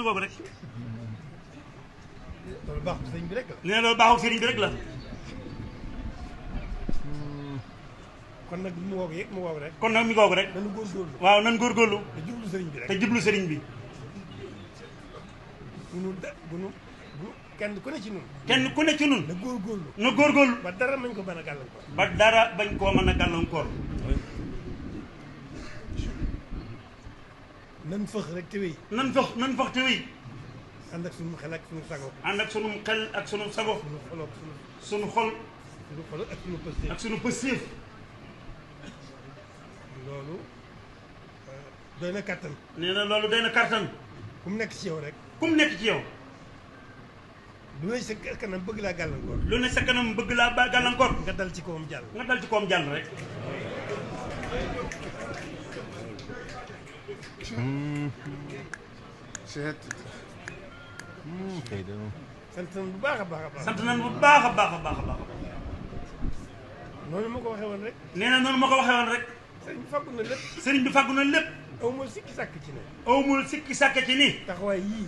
boobu rek. loolu baaxul sëriñ bi rek la. nee na loolu baaxul sëriñ bi rek la. kon nag mu woog yëpp mu woog rek. kon nag mi googu rek. nanu góorgóorlu. waaw nan góorgóorlu. te jublu sëriñ bi rek. te jublu sëriñ bi. bu kenn ku ne ci nun. kenn ku ne ci nun. na góorgóorlu. na góorgóorlu. ba dara mañ ko mën a gàllankoor. ba dara bañ koo mën a gàllankoor. nan fëx rek te wéy. nan fëx te wéy. ànd ak sunu xel ak sunu sago. ànd ak sunu xel ak sunu sago. sunu xol ak sunu xol. sunu xol ak sunu pëstéef. ak sunu pëstéef. loolu doy na kàttan. nee na loolu doy na kàttan. ku mu nekk ci yow rek. ku mu nekk ci yow. lu ne sa kanam bëgg laa gàllankoor. lu ne sa kanam bëgg laa ba gàllankoor. nga dal ci kawam jàll. nga dal ci kawam jàll rek. sant nañ bu baax a baax a baax. sant nañ bu baax a baax a baax a baax. noonu ma ko waxee woon rek. nee na noonu ma ko waxee woon rek. sëriñ bi fàggu na lépp. sëriñ bi fàggu na lépp. aw ma sikki sàkk ci ne. awmul sikki sàkk ci ni. taxawaay yii.